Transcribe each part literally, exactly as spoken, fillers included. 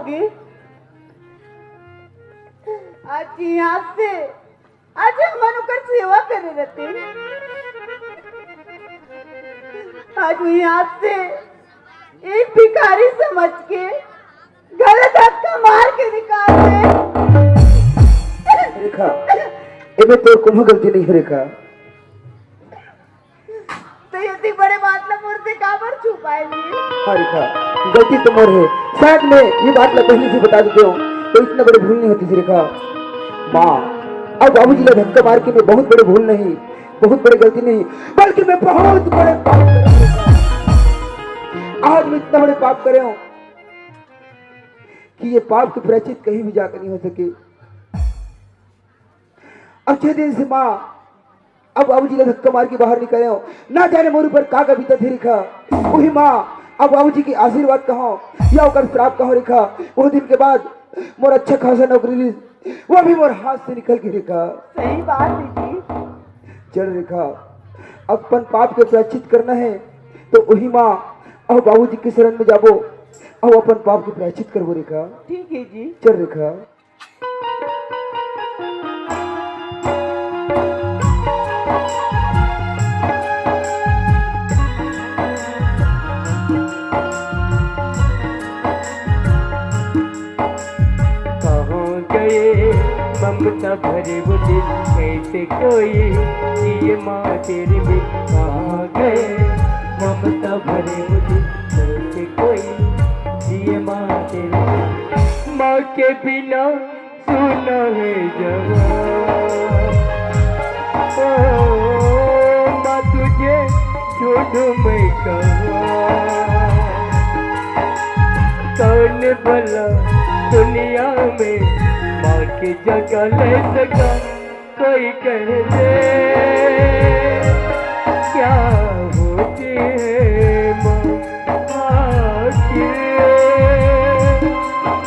आज के हाथ से, आज हमन ओकर सेवा करे रहते, आज वही हाथ से एक भिखारी समझ के गलत धक्का मार के निकाल दे। रेखा, एमे तोर कोनो गलती नहीं है रेखा। तो ये इतनी बड़े बात ला मोर से काबर छुपाए जी? हाँ रेखा, गलती तो मोर है। शायद मैं ये बात ला पहले से बता देते हूँ तो इतना बड़े भूल नहीं होती थी रेखा। माँ, अब बाबूजी ला धक्का मार के मैं बहुत बड़े भूल नहीं, बहुत बड़े गलती नहीं, बल्कि मैं बहुत बड़े पाप करे हूँ। आज मैं इतना बड़े पाप करे हूँ कि ये पाप के प्रायश्चित कहीं भी जाकर नहीं हो सके। अच्छे दिन से माँ, अब बाबूजी ला धक्का मार के बाहर निकाले हो, ना जाने मोर ऊपर का का बीतत हे रेखा। वही माँ, अब बाबूजी के आशीर्वाद कहो या ओकर श्राप कहो रेखा। वो दिन के बाद मोर अच्छा खासा नौकरी रहिस, वो भी मोर हाथ से निकल के रेखा। सही बात है जी। चल रेखा, अपन पाप के प्रायश्चित करना है तो वही माँ, अब बाबूजी के शरण में जाबो, अब अपन पाप के प्रायश्चित करबो रेखा। ठीक है जी। चल रेखा। कहाँ गए ममता भरे वो दिन, कैसे कोई जिए माँ तेरे बिन। कहाँ गए ममता भरे वो दिन, कैसे कोई जिए माँ तेरे बिन। माँ के बिना सुना है जवान। ओ माँ, तुझे ढूंढूं मैं कहाँ? कौन भला दुनिया में माँ की जगह ले सका? कोई कह दे क्या होती है माँ आखिर?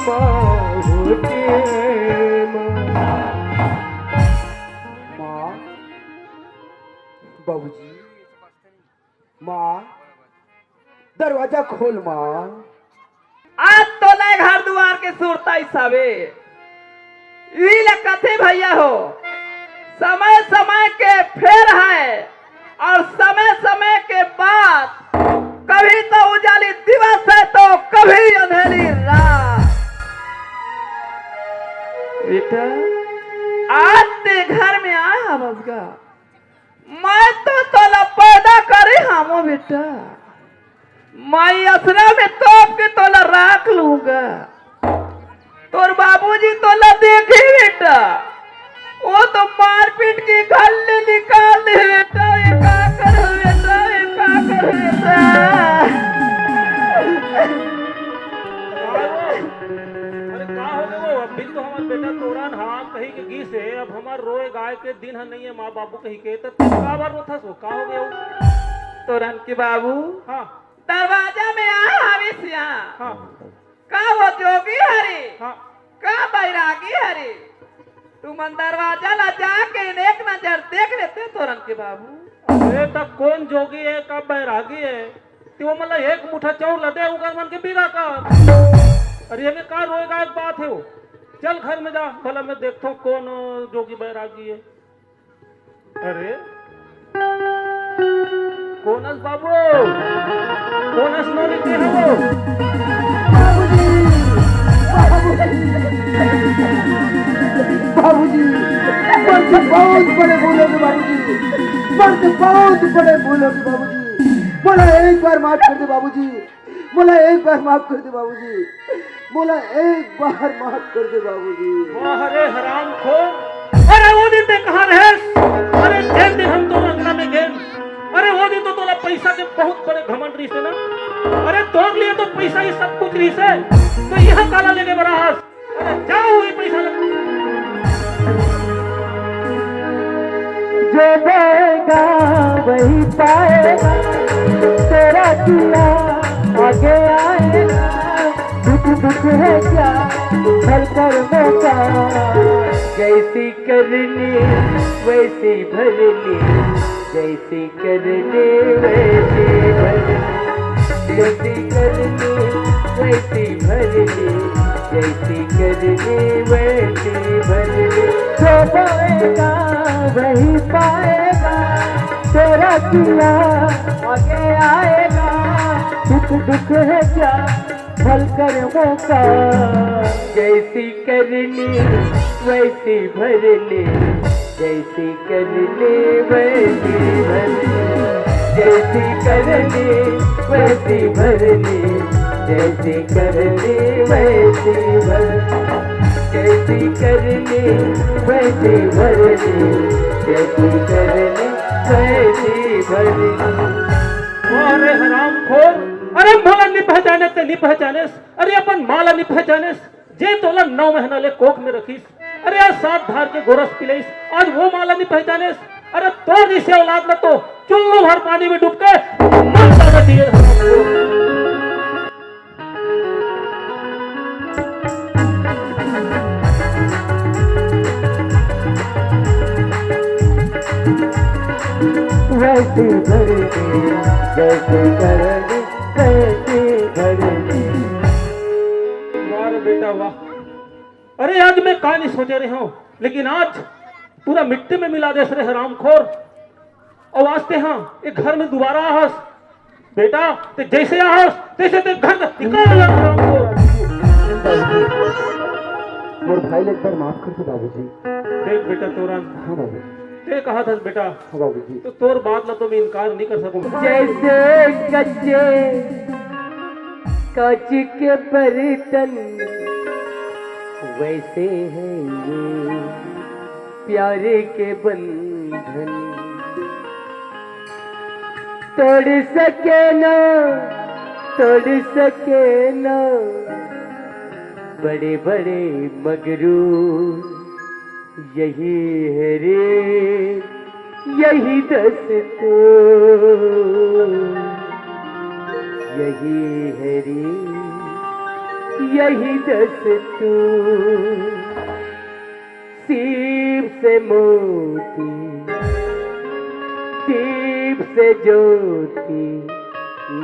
माँ होती है माँ। माँ, बाबूजी, माँ, दरवाजा खोल माँ। आज तोला घर दुआर के सुरता हिसाबे। ई ला कथे भैया हो, समय समय के फेर है और समय समय के बाद, कभी तो उजाली दिवस है तो कभी अंधेरी रात। बेटा, आज ते घर में आया हवस गा, मैं तो तोला पैदा करे हवं बेटा, मैं असरा में तोप के तोला राख लूंगा। तोर बाबूजी तोला देखे बेटा, वो तो मारपीट के घर ले निकाल दे बेटा। ये का करूं बेटा, ये का करूं बेटा? अरे का हो गए वो? अभी तो हमार बेटा तोरन हा कही के गिस हे, अब हमार रोए गाय के दिन ह नहीं है माँ बाबू कही के, तो तू का बार रोथस हो? का हो गए वो? तोरन के बाबू हाँ दरवाजा में आ हविस यहाँ। हाँ का वो जोगी हरे? हाँ। का बैरागी हरे? तुमन दरवाजा ला जाके एक नजर देख लेते तोरन के बाबू। अरे तब कौन जोगी है, कब बैरागी है? ते वो मतलब एक मुठा चाउर ला दे, उकर मन के बिगा का। अरे ये में का रोए गाय के बात है वो? चल घर में जा, भला मैं देखता हूँ कौन जोगी बैरागी है। अरे कौन अस बाबू? कौन अस नोनी के है वो? बाबूजी, बाबूजी, बाबूजी, मन से बहुत बड़े भूल हो गए बाबूजी, मन से बहुत बड़े भूल हो गए बाबूजी। मोला एक बार माफ कर दे बाबूजी, मोला एक बार माफ कर दे बाबूजी, मोला एक बार माफ कर दे बाबूजी। वाह रे हरामखोर, अरे वो दिन ते कहाँ रहेस? अरे जेन दिन हम तोर अंगना में गेन, अरे वो दिन तो तोला पैसा के बहुत बड़े घमंड रहिस हे ना। अरे तोर लिए तो पैसा ही सब कुछ रहिस हे, तो यहाँ काला लेके बड़ा हस। अरे जाओ ये पैसा ले। जो देगा वही पाएगा, तेरा किया आगे आएगा। दुख दुख है क्या भल कर्मों का, जैसी करनी वैसी भरनी, जैसी करनी वैसी भरनी, जैसी करनी वैसी भरनी। जैसी करनी वैसी भरनी, जो बोएगा वही पाएगा, तेरा किया आगे आएगा, दुख दुख है क्या भल कर्मों का। जैसी करनी वैसी भरनी, जैसी करनी वैसी भरनी, जैसी करनी वैसी भरनी, जैसी करनी वैसी भरनी, जैसी करनी वैसी भरनी, जैसी करनी वैसी भरनी। अरे हरामखोर, अरे मोला नी पहचाने ते नी पहचानेस, अरे अपन माँ ला नी पहचानेस, जे तोला नौ महीना ले कोख में रखिस, अरे आज सात धार के गोरस पिलइस, आज वो माँ ला नी पहचानेस। अरे तोर जैसे औलाद ला तो चुल्लू भर पानी में डूब के मर जाना चाहिए। वैसी भरनी, जैसी करनी, वैसी भरनी। वाह रे बेटा वाह। अरे आज मैं का नहीं सोचे रहे हूँ, लेकिन आज पूरा मिट्टी में मिला देस रे हरामखोर। अउ आज ते हाँ एक घर में दोबारा आहस बेटा, ते जैसे आहस तैसे ते घर से निकल जा हरामखोर। मोर भाई ले एक बार माफ कर दे बाबूजी। देख बेटा तोरन, हाँ बाबू। ते कहा था बेटा, हाँ बाबूजी। तो तोर बात ला तो मैं इनकार नहीं कर सकूँ। जैसे कच्चे कांच के बर्तन वैसे हैं ये प्यार के बंधन। तोड़ सके ना, तोड़ सके ना बड़े बड़े मगरू। यही है रे, यही दस्तूर, यही है रे, यही दस्तूर। सीप से मोती, दीप से ज्योति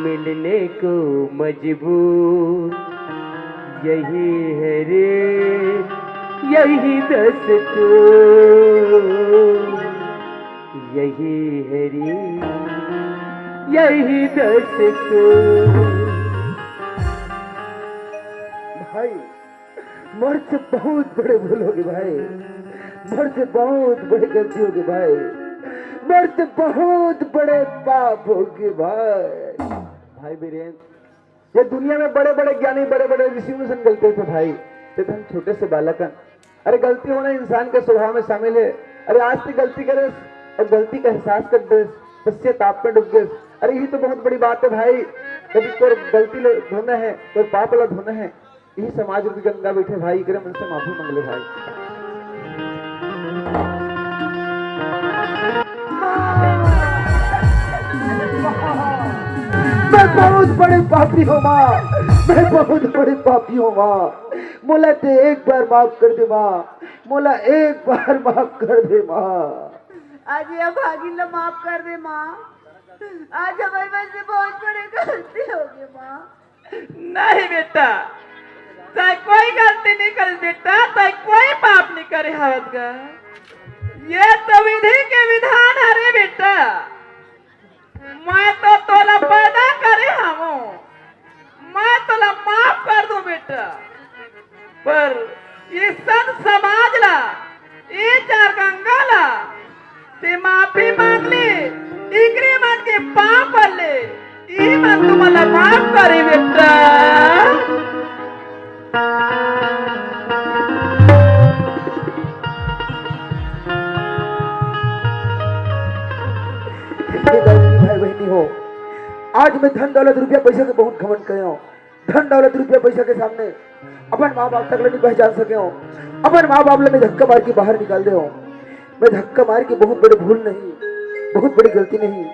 मिलने को मजबूर। यही है रे, यही दस्तूर, यही है रे, यही दस्तूर। भाई, मोर से बहुत बड़े भूल होगे भाई, मोर से बहुत बड़े गलती होगे भाई, मोर से बहुत बड़े पाप होगे भाई। भाई बीरेन, ये दुनिया में बड़े-बड़े ज्ञानी, बड़े-बड़े ऋषि मुनि संग गलते थे भाई, ते तो हम छोटे से बालक हन। अरे गलती होना इंसान के स्वभाव में शामिल है। अरे आज ते गलती करे अउ गलती का एहसास कर दे, पश्चाताप में डूब गए। अरे यही तो बहुत बड़ी बात है भाई। कभी तोर गलती ले धोना है, तोर पाप ला धोना है, यही समाज रूपी गंगा बैठे भाई, एकरे मन से माफी मांग ले भाई। मैं बहुत बड़े पापी हूँ माँ, मैं बहुत बड़े पापी हूँ माँ, मोला ते एक बार माफ कर दे माँ, मोला एक बार माफ कर दे माँ। आज ये अभागिन ला माफ कर दे माँ, आज हमारे वजह से बहुत बड़े गलती होगे माँ। नहीं बेटा, तैं कोई गलती नहीं करी बेटा, तैं कोई पाप नहीं करे हवत गा। ये तो विधि के विधान हरे बेटा। मैं तो तोला पैदा करे हवं, मैं तोला माफ कर दूं बेटा। पर ये संत समाज ला, ये चार गंगा ला, ते माफी मांग ले, इकरे मन के पांव पर ले, ये मन तुमन ला माफ करे बेटा। हे गलती भाई बहनी हो, आज मैं धन दौलत रुपया पैसा के बहुत घमंड करे हूँ। धन दौलत रुपया पैसा के सामने अपन माँ बाप तक ले नहीं पहचान सके हो। अपन माँ बाप ले मैं धक्का मार के बाहर निकाल दे हो। मैं धक्का मार के बहुत बड़े भूल नहीं, बहुत बड़ी गलती नहीं,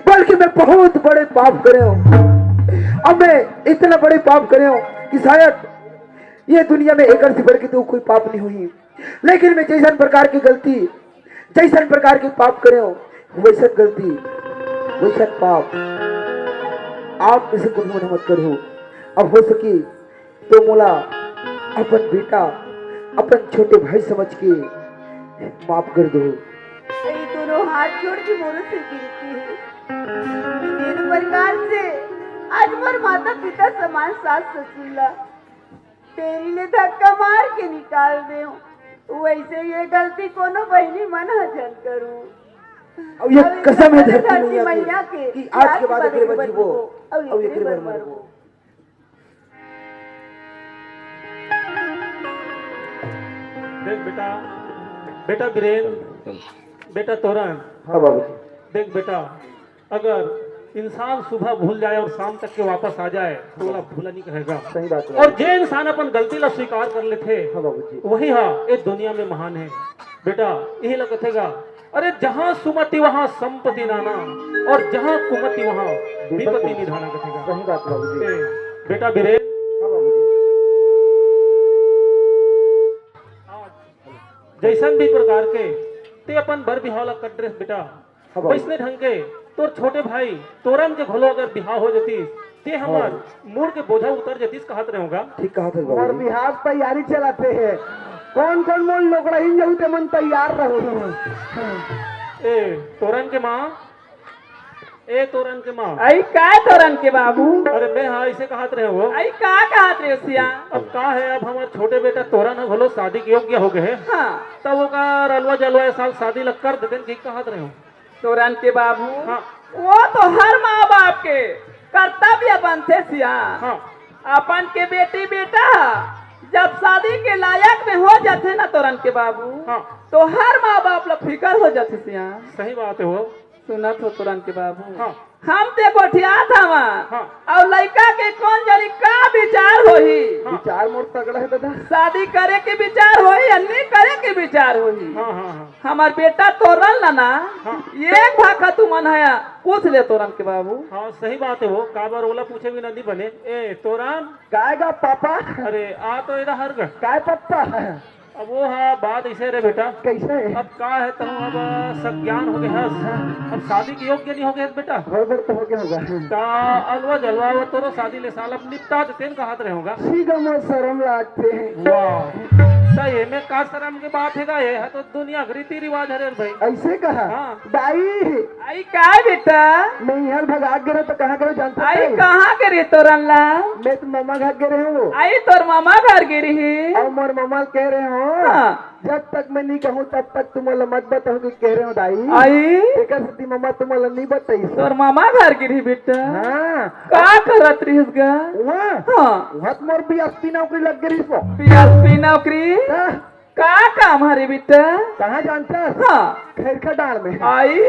बल्कि मैं बहुत बड़े पाप करे हो। अब मैं इतना बड़े पाप करे हो कि शायद ये दुनिया में एकर से बढ़ के तो कोई पाप नहीं हुई। लेकिन मैं जैसन प्रकार की गलती, जैसन प्रकार के पाप करे हो, वैसन गलती, वैसन पाप आप में से कोनो मत करो। अब हो सकी तो मोला अपन बेटा, अपन छोटे भाई समझ के माफ कर दो। ये दोनों हाथ जोड़ के मोरो से विनती है, जिन प्रकार से आज मोर माता पिता समान सास ससुर ला तेरी ले धक्का मार के निकाल दे हो, वैसे ये गलती कोनो बहिनी मन ह झन करू। अब ये अब ये कसम है धरती मैया के कि आज के बाद एकरे बर जीबो, अब एकरे बर मरबो। देख बेटा, बेटा बीरेन, बेटा तोरन, हाँ बाबूजी। देख बेटा, अगर इंसान सुबह भूल जाए और शाम तक के वापस आ जाए, तो ओला भूला नहीं कहेगा। सही बात है। और जे इंसान अपन गलती ला स्वीकार कर लेथे, हाँ बाबूजी। वही हा ए दुनिया में महान है। बेटा, यही ला कथेगा, अरे जहाँ सुमति वहाँ संपत्ति नाना, और जहाँ कुमति वहाँ विपत्ति निधाना कथेगा। सही बात बाबूजी। ए, बेटा बीरेन, हाँ बाबूजी। जैसन भी प्रकार के ते अपन बर बिहाव ला कर डरेस बेटा, हाँ बाबू। वैसने ढंग के तोर छोटे भाई तोरन के घलो अगर बिहाव हो जतिस, ते हमर हाँ। मुड़ के बोझा उतर जतिस कहत रहेंव गा। ठीक कहत हस मोर बाबू। बिहाव तैयारी चलाते हैं, कौन कौन मोर लोकड़हिन जहू ते मन तैयार रहू। ए तोरन के माँ, ए तोरन के माँ। आई का तोरन के बाबू? अरे मैं हाँ ऐसे कहत रहेंव। आई का कहत रहे सिया? अब का है, अब हमर छोटे बेटा तोरन ह घलो शादी के योग्य हो गए हे। हाँ। तब ओकर अलवा जलवा ए साल शादी ला कर देतेन कि कहत रहेंव। तोरन के बाबू, हाँ। वो तो हर माँ बाप के कर्तव्य बनथे सिया। हाँ। अपन के बेटी बेटा जब शादी के लायक में हो जाथे ना तोरन के बाबू, हाँ। तो हर माँ बाप ला फिकर हो जाथे सिया। सही बात है वो। सुनत हो तोरन के बाबू? हाँ। हम ते गोठियात हवा। हाँ। अउ लइका के कोन जनी का विचार होही? हाँ। विचार मोर तगड़ा है दादा। शादी करे के विचार होही या नी करे के विचार होही? हाँ, हाँ, हाँ। हमर बेटा तोरन ला ना, हाँ। एक भाखा तुमन ह पूछ ले तोरन के बाबू। हाँ, सही बात है वो। काबर ओला पूछे बिना नी बने। ए, तोरन। काय गा पापा? अरे, आ तो एदा हर गा। काय पप्पा? अब वो हा बात ऐसे रे बेटा। कैसे? अब का है, तहूँ अब सज्ञान हो गए हस। हाँ। अब शादी के योग्य नहीं हो गए हस बेटा। हो गए तो हो गया होगा। का अलवा जलवा वो तोरो शादी ले साल अब निपटा देते हैं, कहत रहे होगा। ठीक है, मोर शर्म लागते हैं। वाह। तो ये में का शर्म की बात है का? ये है तो दुनिया के रीति रिवाज हरे भाई। ऐसे कहा? हाँ। दाई। आई का बेटा? मैं यहाँ भगा गिरा तो कहाँ गिरा जानता आई है? कहाँ गिरी तोरन ला? मैं तो मामा घर गिरे हूँ। आई तोर मामा घर गिरी ही। और मोर मामा कह रहे हो, हाँ। जब तक मैं नहीं कहूँ तब तक तुम लोग मत बताओ कि कह रहे हो दाई। आई। एकर सेती मामा तुम लोग नहीं बताई। तोर मामा घर गिरी बेटा। हाँ। का करत रहिस गा? वहाँ? हाँ। वहाँ तो मोर बीएसपी नौकरी लग गई इसको। बीएसपी नौकरी? हाँ। का काम हरे बेटा? कहाँ जानता? हाँ। खैरखा डांड़ में। आई?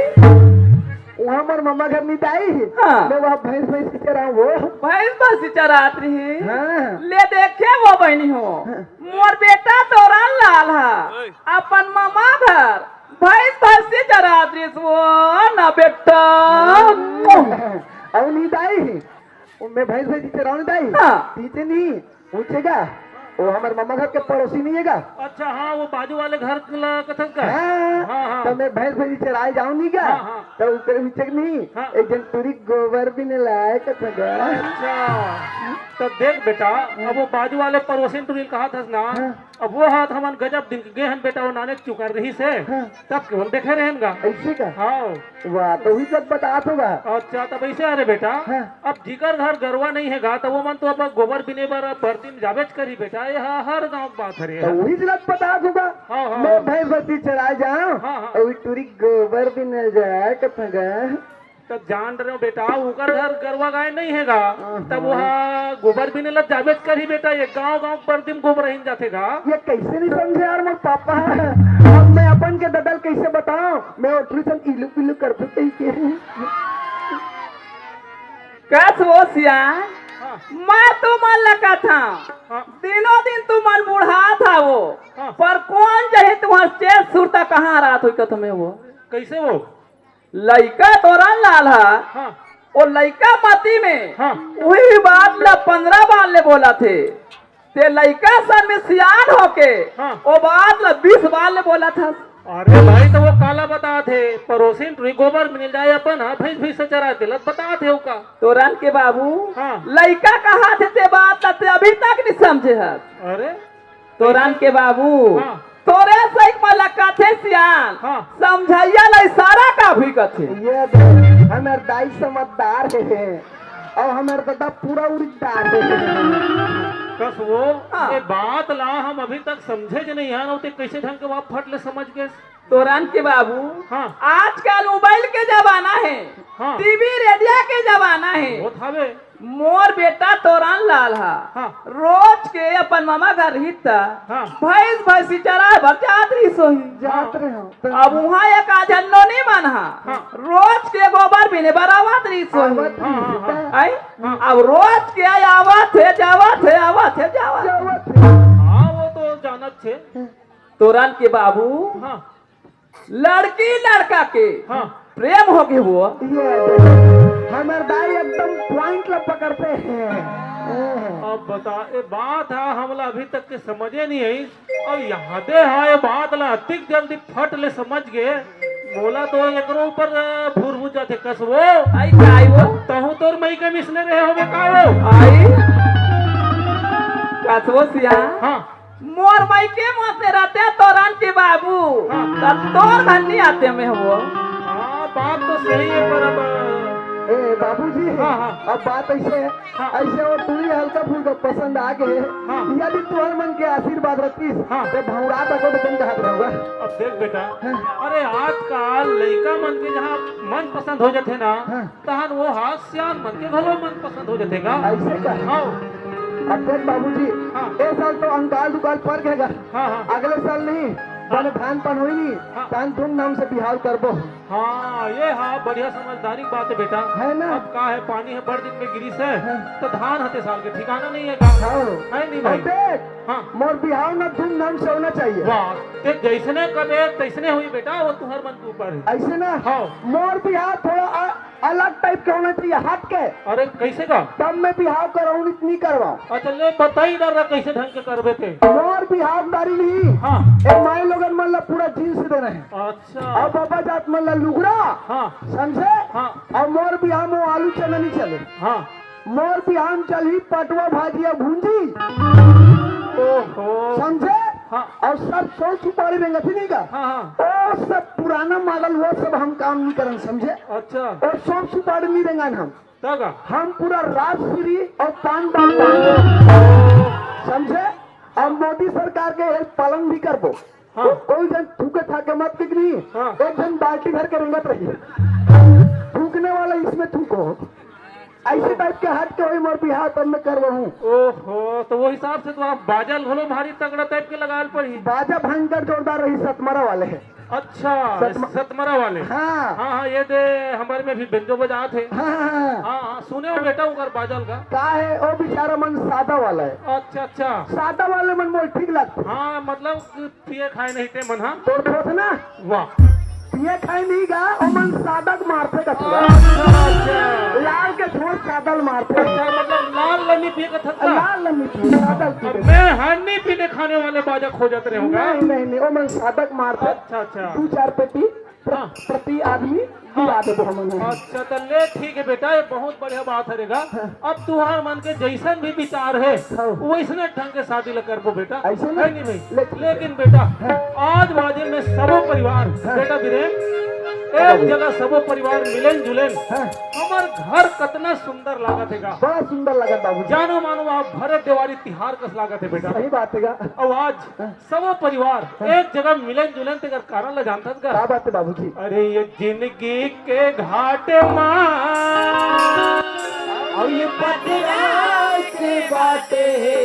वहाँ मोर मम्मा घर नहीं आई। हाँ। मैं वहाँ भैंस भैंस चराऊँ वो। भैंस भैंस चरात रही। हाँ। ले देखे वो बहनी हो। हाँ। मोर बेटा तोरन लाल हा। ओए। अपन मम्मा घर भैंस भैंस चरात रही वो ना बेटा। हाँ। और नहीं आई। मैं भैंस भैंस चराऊँ नहीं आई। हाँ। पीछे नहीं। पूछेगा, वो हमर मामा घर के पड़ोसी नहीं है का? अच्छा, हाँ, वो बाजू वाले घर ला कथस का? हाँ, हाँ, हाँ। तो मैं भैंस भैंस चराए जाऊँ नहीं का? हाँ, हाँ। तो ऊपर भी चेक नहीं, हाँ। एक जन टूरी गोबर भी नहीं लाए कथस का? अच्छा, तो देख बेटा, अब वो बाजू वाले पड़ोसी टूरी कहा था ना, हाँ। अब वो हाथ हमन गजब दिन के गए हन बेटा, वो नाने चुका रही से, हाँ। तब केवल देखे रहेन गा। ऐसे का? हाँ। वाह, तो वही सब बतात होगा। अच्छा, तब ऐसे अरे बेटा, हाँ। अब जिकर घर गरवा नहीं है गा, तो वो मन तो अब गोबर बिने बर अब बरती में जाबेच करी बेटा, ये ह-, हर गांव की बात हरे। तो वही सब बतात होगा। हाँ, हाँ, मैं हाँ। भैंस बरती चराए जाऊं, हाँ, हाँ। और टूरी गोबर बिने जाए कथस गा। तब जान रहे हो बेटा, उकर घर गरवा गाय नहीं है गा, हाँ, तब हाँ। वहाँ गोबर बिने ला जाबेच करी बेटा, ये गांव गांव बरती में गोबर ही जाथे गा। ये कैसे नहीं समझे यार मोर पापा? अब मैं अपन के ददल कैसे बताऊं? मैं ओटरी सन इलू पिलू कर दूं कहीं के। कस वो सिया, हाँ। मैं तुमन ला कथंव, हाँ। दिनों दिन तुमन बुढ़ात हवो, हाँ। पर कोन जही तुम्हर चेत सुरता कहाँ रात हुई कथंव मैं वो? कैसे वो? लइका तोरन लाल हा, हाँ। वो लइका मती में, हाँ। वही बात ला पंद्रह बार ले बोलथे। ते लइका सन में सियान होके, हाँ। वो बात ला बीस बार ले बोलथस। अरे भाई, तो वो काला बताथे, पड़ोसी टूरी गोबर बिने जाए अपन, हाँ, भैंस भैंस चराए तेला बताथे वो का। तोरन के बाबू, हाँ। लइका कहाथे ते बात ला ते अभी तक नहीं समझे हस। अरे, तोरान के बाबू, हाँ। तोरे सही में लकाथे सियान, हाँ। समझइया ला इशारा का भी कथे। ये दे, हमर दाई समझदार हे, अउ हमर ददा पूरा उड़ीदार हे। कस वो, हाँ। ये बात ला हम अभी तक समझे ज नहीं हन, अउ ते कैसे ढंग के वा फट ले समझ गेस? तोरान के बाबू, हाँ। आजकल मोबाइल के जमाना हे, हाँ। टीवी रेडियो के जमाना हे। वो थावे। मोर बेटा तोरान लाल हा, हाँ। रोज के अपन मामा घर रहिस त, हाँ। भैंस भैंसी चराए बर जात रहिस होही। जात रहे हो। अब उहाँ एक आध झन नोनी मन हा, हाँ। रोज के गोबर बिने बर आवत रहिस होही। आवत रहिस हाँ, हाँ, हाँ। आई? हाँ। अब रोज के आवत हे, जावत हे, आवत हे, जावत हे। जावत हे। हाँ, वो तो जानत छे। तोरान के बाबू, हाँ। लड़की लड़का के हाँ। प्रेम हो गे वो। ये दे, हमर दाई एकदम पॉइंट ला पकड़ते हैं। अब बता, ये बात है, हमला अभी तक के समझे नहीं है। अब यहाँ दे हाँ, ये बात ला अतिक जल्दी फट ले समझ गे। मोला तो एकरो ऊपर, अ, भूर भूर जाथे कस वो। आई का आई वो? तहूँ तोर मई के मिसने रहे होबे का वो? आई। कस वो सिया? हाँ। मोर मई के मोसे रहते तोरान के बाबू, हाँ। त तोर धन्नी आते में हो। हाँ, बात तो सही है, पर अब ए, बाबूजी, हाँ, हाँ। अब बात ऐसे है, हाँ। ऐसे वो तुही हल्का फुल्का पसंद आ गए। हाँ। यदि तुहर मन के आशीर्वाद रहतीस, हाँ। तो भौरा तको तो कम कहत रहूँगा। अब देख बेटा, हाँ। अरे आजकल लइका मन के जहाँ मन पसंद हो जाथे ना, हाँ। तहन वो हा सियान मन के घलो मन पसंद हो जाथे गा। ऐसे का? हाँ। अब देख बाबूजी, हाँ। ए साल तो अंकाल दुकाल पर गए गा। हाँ, हाँ। अगले साल नहीं, हाँ। बने धान पान होई नहीं, हाँ। तहन धूमधाम से बिहाव करबो। हाँ, ये हाँ, बढ़िया समझदारी की बात है बेटा। है ना? अब का है, पानी है बड़ दिन में गिरिस है, हाँ। तो धान हते साल के ठिकाना नहीं है गा। हाँ। है नहीं भाई? अब देख, हाँ। मोर बिहाव ना धूमधाम से होना चाहिए। वाह, ते जैसने कबे तैसने हुई बेटा, वो तुहर मन के ऊपर है। ऐसे ना? हाँ। मोर बिहाव थोड़ा आ, अलग टाइप के होना चाहिए, हट के। अरे कैसे का? तब मैं बिहाव कराऊं, नहीं, नहीं करवाऊं। अच्छा ले बताई ना रा कैसे ढंग के करबे ते। मोर बिहाव तारी नहीं। हाँ। ए माई लोगन मन ला पूरा जींस देना है। अच्छा। अब बाबा जात मन ला लुगरा। हाँ। समझे? हाँ। अब मोर बिहाव में आलू चना नहीं चले। हाँ। मोर बिहाव में चलही पटवा भाजिया भूंजी। ओहो। समझे? हाँ। अउ सब सौ सुपारी रेंगत ही नहीं का? हाँ, हाँ। ओ सब पुराना मॉडल, वो सब हम काम नहीं करन, समझे? अच्छा। अउ सौ सुपारी नहीं रेंगन हम। तब का? हम पूरा राजश्री अउ पान दाल पान, समझे? अब मोदी सरकार के हेल्प पालन भी करबो। हाँ। तो कोई जन थूके थाके मत पिकनी। हाँ। एक जन बाल्टी भर के रेंगत रही। थूकने वाला इसमें थूको। ऐसे टाइप के हट के होई मोर बिहाव तब मैं करवाहूँ। ओहो, तो वो हिसाब से तो आप बाजा घलो भारी तगड़ा टाइप के लगाल पड़ी। बाजा भयंकर जोरदार रही, सतमरा वाले है। अच्छा, सतम-, सतमरा वाले। हाँ। हाँ, हाँ, ये दे हमारे में भी बेंजो बजात है। हाँ, हाँ, हाँ। हाँ, हाँ, सुने हो बेटा, उनकर बाजल का। का है, ओ बेचारा मन सादा वाला है। अच्छा, अच्छा। सादा वाले मन मोल ठीक लगते। हाँ, मतलब पिए खाए नहीं ते मन, हाँ? तोर थोथ ना। वाह। पिए खाए नहीं गा, ओमन सादा के मारथे कथुआ। अच्छा, अच्छा। लाल के छोड़ सादा ल मारथे। अच्छा, मतलब लाल ल नहीं पिए कथस का? लाल ल नहीं पिए, सादा ल अब पिए। मैं हर नहीं पीने खाने वाले बाजा खोजत रहूंगा। नहीं, नहीं, नहीं, ओमन सादा के मारथे। अच्छा, अच्छा। दू चार पेटी प्र-, हाँ। प्रति आदमी हाँ। दिला देबो हमन ह। अच्छा, त ले ठीक है बेटा, ये बहुत बढ़िया बात है रेगा। हाँ। अब तुहार मन के जैसन भी विचार है, हाँ। वैसने ढंग के शादी ला करबो बेटा। ऐसे ना? है नहीं भाई? ले ठीक है। लेकिन बेटा, हाँ। आज बाजे में सबो परिवार, हाँ। बेटा बीरेन, एक बाबू। जगह सबो परिवार मिलेन जुलेन, हाँ। हमर घर कतना सुंदर लागत है गा। बड़ा सुंदर लागत बाबू। जानो मानो आप भरे देवारी तिहार कस लागत है बेटा। सही बात है गा। अब आज हाँ। सबो परिवार हाँ। एक जगह मिलन जुलन तेकर कारण ल जानथस का? का बात है बाबूजी? अरे ये जिंदगी के घाट मा, अउ ये पथरा के बाटे हे।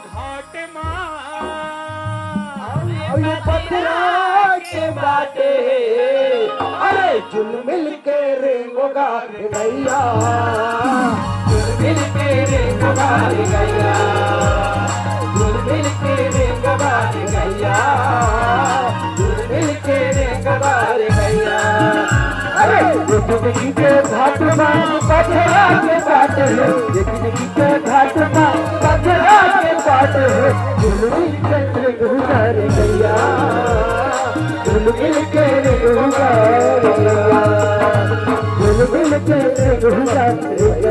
घाट मा, अउ ये पथरा के बाटे हे। अरे जुलमिल के रेंगो गा रे गैया, जुलमिल के रेंगो गा रे गैया, जुलमिल के रेंगो गा रे गैया, जुलमिल के रेंगो गा रे गैया। अरे, एक दिन के घाट मा पथरा के बाट हे, एक दिन के घाट मा पथरा के बाट हे, जुलमिल के रेंगो गा रे गैया, जुलमिल के रेंगो गा रे गैया, जुलमिल के रेंगो गा रे